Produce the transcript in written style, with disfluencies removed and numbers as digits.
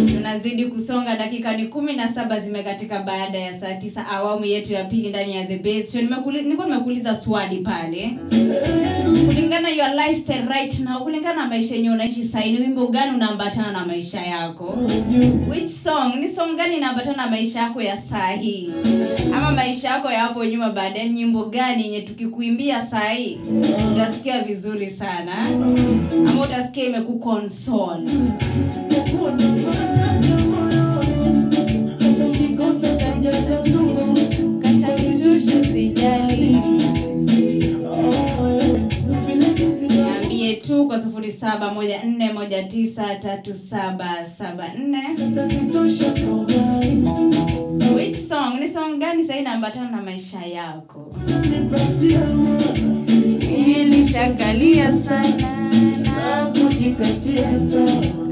Tunazidi kusonga, dakika ni 17 zimekatika baada ya saa 9, awamu yetu ya pili ndani ya The Base Show. Nilikuwa nimekuuliza swali pale, kulingana your lifestyle right now, kulingana na maisha yenye unaishi sasa, ni wimbo gani unaambatana na maisha yako? Which song, ni song gani inaambatana na maisha yako ya saa hii ama maisha yako ya hapo nyuma baadaye? Nyimbo gani yenye tukikuimbia saa hii utasikia vizuri sana ama utasikia imekukonsole? Niambie tu kwa 0714193774. Which song, ni song gani sasa inaambatana na maisha yako? Nilishakalia sana na kujikatia tamaa.